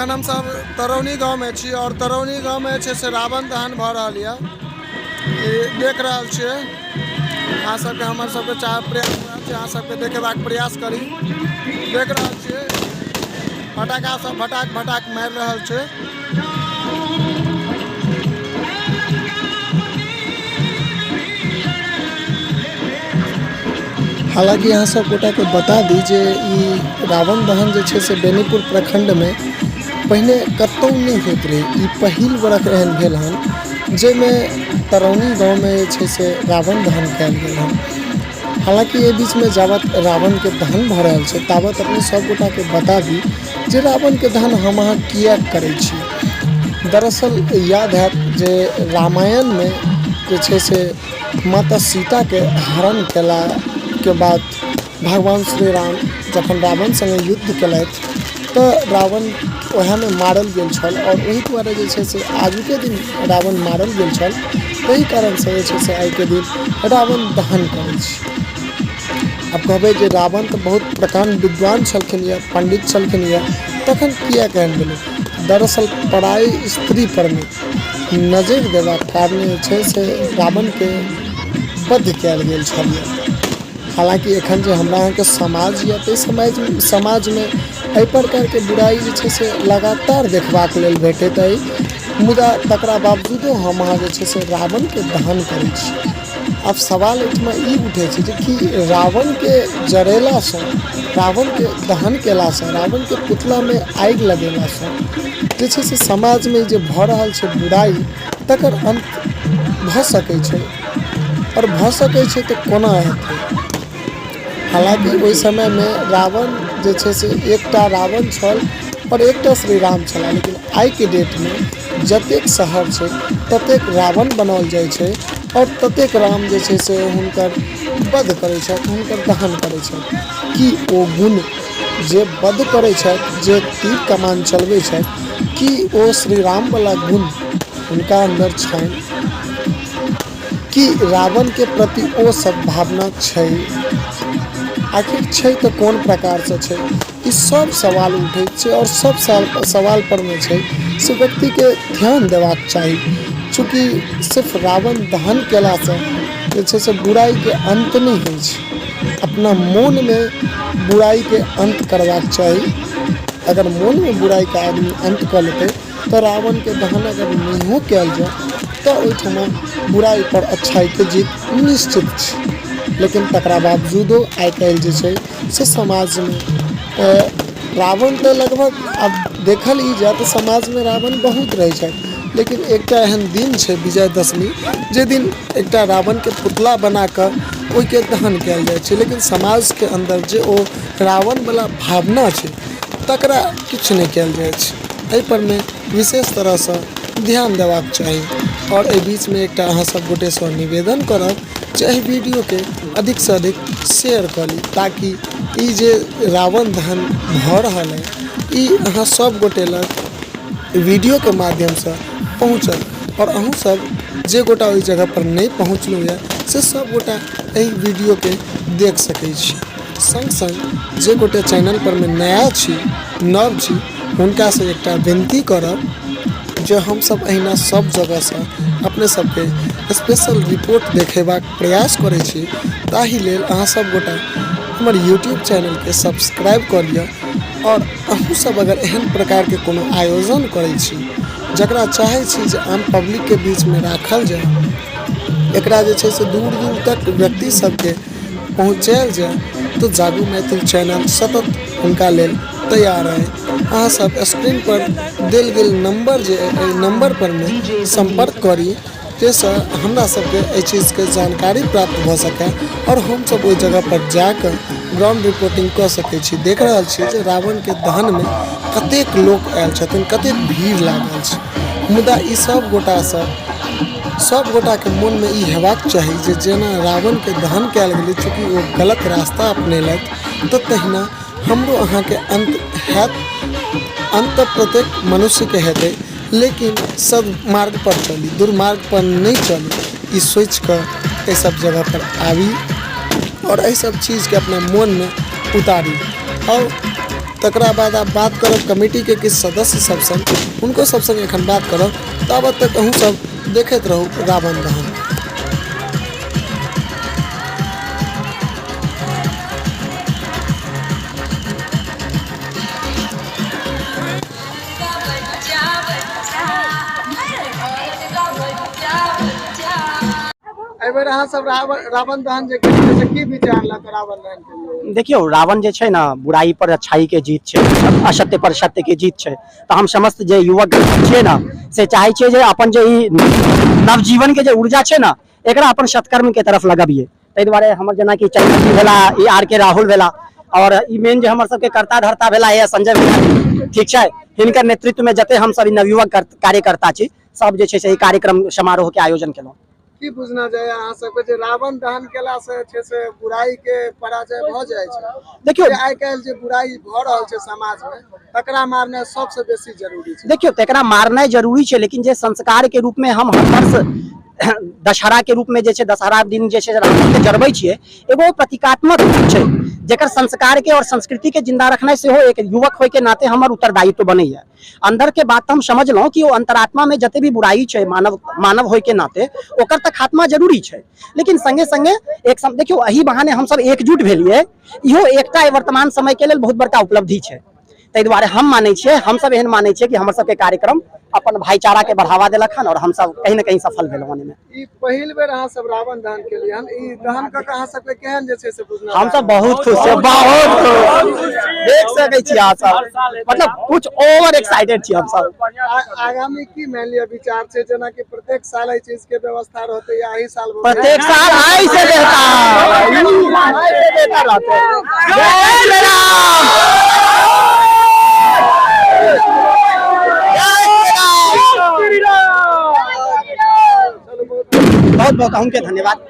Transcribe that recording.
एखन हमसब तरौनी गाँवमे छी आओर तरौनी गाँवमे जे छै से रावण दहन भऽ रहल यऽ ई देख रहल छियै अहाँ सबके हमर सबके चाह प्रयास रहल छै अहाँ सबके देखेबाक प्रयास करी देख रहल छियै फटाका सब फटाक फटाक मारि रहल छै। हालाँकि अहाँ सब गोटाके बता दी जे ई रावण दहन जे छै से बेनीपुर प्रखण्डमे पहिने कतहु नहि होइत रहै। ई पहिल बरख एहन भेल हन जाहिमे तरौनी गाँवमे जे छै से रावण दहन कयल गेल हन। हालाँकि एहि बीचमे जाबत रावणके दहन भऽ रहल छै ताबत अपने सब गोटाके बता दी जे रावणके दहन हम अहाँ किएक करै छी। दरअसल याद हैत जे रामायणमे जे छै से माता सीताके हरण केलाके बाद भगवान श्री राम जखन रावण सङ्गे युद्ध केलथि तऽ रावण वएहमे मारल गेल छल आओर ओहि दुआरे जे छै से आजुके दिन रावण मारल गेल छल, ताहि कारणसँ जे छै से आइके दिन रावण दहन करै छी। आब कहबै जे रावण तऽ बहुत प्रकाण्ड विद्वान छलखिन यऽ, पण्डित छलखिन यऽ, तखन किएक एहन भेलै? दरअसल पराई स्त्रीपर मे नजरि देबाक कारणे जे छै से रावणके वध कयल गेल छल यऽ। हालाँकि एखन जे हमरा अहाँके समाज यऽ ताहि समाजमे एहि प्रकारके बुराइ जे छै से लगातार देखबाक लेल भेटैत अइ, मुदा तकरा बावजूदो हम अहाँ जे छै से रावणके दहन करै छी। आब सवाल एहिठमा ई उठै छै जे कि रावणके जरेलासँ, रावणके दहन केलासँ, रावणके पुतलामे आगि लगेलासँ जे छै से समाजमे जे भऽ रहल छै बुराइ तकर अन्त भऽ सकै छै? आओर भऽ सकै छै तऽ कोना हेतै? हालाँकि ओहि समयमे रावण जे छै से एकटा रावण छल आओर एकटा श्री राम छलाह, लेकिन आइके डेटमे जतेक शहर छै ततेक रावण बनाओल जाइ छै आओर ततेक राम जे छै से हुनकर वध करै छथि, हुनकर दहन करै छथि। की ओ गुण जे वध करै छथि, जे तीर कमान चलबै छथि, की ओ श्री रामवला गुण हुनका अन्दर छनि? की रावणके प्रति ओ सद्भावना छै? आखिर छै तऽ कोन प्रकारसँ छै? ई सब सवाल उठैत छै आओर सब सवाल परमे छै से व्यक्तिके ध्यान देबाक चाही। चूँकि सिर्फ रावण दहन कयलासँ जे छै से बुराइके अन्त नहि होइ छै। अपना मोनमे बुराइके अन्त करबाक चाही। अगर मोनमे बुराइके आदमी अन्त कऽ लेतै तऽ रावणके दहन अगर नहिओ कयल जाय तऽ ओहिठमा बुराइपर अच्छाइके जीत निश्चित छै। लेकिन तकरा बावजूदो आइ काल्हि जे छै से समाजमे रावण तऽ लगभग आब देखल ई जाय तऽ समाजमे रावण बहुत रहै छथि, लेकिन एकटा एहन दिन छै विजयदशमी, जाहि दिन एकटा रावणके पुतला बनाकऽ ओहिके दहन कयल जाइ छै, लेकिन समाजके अन्दर जे ओ रावणवला भावना छै तकरा किछु नहि कयल जाइ छै। एहिपर मे विशेष तरहसँ ध्यान देबाक चाही। आओर एहि बीचमे एकटा अहाँ सब गोटेसँ निवेदन करब जे एहि वीडियोके अधिकसँ अधिक शेयर कऽ ली, ताकि ई जे रावण दहन भऽ रहल अइ ई अहाँ सब गोटे लग वीडियोके माध्यमसँ पहुँचत आओर अहूँ सब जे गोटा ओहि जगहपर नहि पहुँचलहुँ यऽ से सब गोटा एहि वीडियोके देख सकै छी। सङ्ग सङ्ग जे गोटे चैनलपर मे नया छी, नव छी, हुनकासँ एकटा विनती करब जे हमसभ अहिना सभ जगहसँ अपने सबके स्पेशल रिपोर्ट देखेबाक प्रयास करै छी, ताहि लेल अहाँ सब गोटा हमर यूट्यूब चैनलके सब्सक्राइब कऽ लिअ। आओर अहूँ सब अगर एहन प्रकारके कोनो आयोजन करै छी जकरा चाहै छी जे आम पब्लिकके बीचमे राखल जाय, एकरा जे छै से दूर दूर तक व्यक्ति सबके पहुँचायल जाय, तऽ जागू मैथिल चैनल सतत हुनका लेल तैयार अइ। अहाँ सब स्क्रीन पर देल गेल नंबर जे अइ एहि नंबर पर मे संपर्क करी जाहिसँ हमरा सबके एहि चीजके जानकारी प्राप्त भऽ सकय आओर हमसब ओहि जगह पर जाकऽ ग्राउंड रिपोर्टिंग कऽ सकै छी। देख रहल छियै जे रावणके दहनमे कतेक लोक आयल छथिन, कतेक भीड़ लागल छै, मुदा ई सब गोटासँ सब गोटाके मोनमे ई हेबाक चाही जे जेना रावणके दहन कयल गेलै, चूँकि ओ गलत रास्ता अपनेलथि, तऽ तहिना हमरो अहाँके अन्त हैत। अन्त तऽ प्रत्येक मनुष्यके हेतै, लेकिन सद्मार्गपर चली, दुर्मार्गपर नहि चली, ई सोचिकऽ एहि सब जगहपर आबी आओर एहि सब चीजके अपना मोनमे उतारी। आओर तकरा बाद आब बात करब कमिटीके किछु सदस्य सब संग, हुनको सब संग एखन बात करब। ताबत तक अहूँ सब देखैत रहू रावण दहन। एहि बेर अहाँ सब रावण दहन जे केलियै से की विचार लऽ कऽ रावण दहन केलियै? देखियौ, रावण जे छै ने, बुराई पर अच्छाई के जीत छै, असत्य पर सत्य के जीत छै। तऽ हम समस्त जे युवक छियै ने, से चाहै छियै जे अपन जे ई नवजीवन के जे ऊर्जा छै ने, एकरा अपन सत्कर्म के तरफ लगबियै। ताहि दुआरे हमर जेनाकि चंदन भेला, ई आर के राहुल भेला, और ई मेन जे हमर सबके कर्ता धर्ता भेला यऽ संजय भैया, ठीक छै, हिनकर नेतृत्व में जते हमसब ई नवयुवक कार्यकर्ता छी, सब जे छै से ई कार्यक्रम समारोह के आयोजन केलहुँ। की बुझना जाय अहाँ सबके जे रावण दहन केला से छै से बुराई के पराजय भऽ जाइ छै? देखियौ, जे आइ काल्हि जे बुराई भऽ रहल छै समाज में, तकरा मारनाइ सबसे बेसी जरूरी छै। देखियौ, तकरा मारनाइ जरूरी छै, लेकिन जे संस्कार के रूप में हम हर वर्ष दशहरा के रूप में जे छै, दशहरा दिन जे छै रावण के जरबै छियै, एगो प्रतीकात्मक रूप छै, जेकर संस्कार के और संस्कृति के जिंदा रखनाइ सेहो एक युवक होय के नाते हमर उत्तरदायित्व बनैया। अंदर के बात हम समझलहुँ कि ओ अंतरात्मा में जते भी बुराई छै, मानव मानव होय के नाते ओकर तऽ खात्मा जरूरी छै, लेकिन संगे संगे एक देखियौ, एहि बहाने हमसब एकजुट भेलियै, इहो एकटा वर्तमान समय के लेल बहुत बड़का उपलब्धि छै। ताहि दुआरे हम मानै छियै, हमसब एहन मानै छियै कि हमर सबके कार्यक्रम अपन भाईचारा के बढ़ावा देलक हन और हमसब कहीं ने कहीं सफल भेलहुँ हन एहिमे। ई पहिल बेर अहाँ सब रावण दहन केलियै हन, ई दहन कऽ के अहाँ सबके केहन जे छै से बुझना? हमसब बहुत खुश छियै, बहुत खुश, देख सकै छी अहाँ सब, मतलब कुछ ओवर एक्साइटेड छी हमसब। आगामी की मानि लिअ विचार छै, जेनाकि प्रत्येक साल एहि चीज के व्यवस्था रहतै या एहि साल? प्रत्येक साल आइ से बेहतर रहतै। जय श्री राम, जय श्री राम। बहुत बहुत अहूँके धन्यवाद।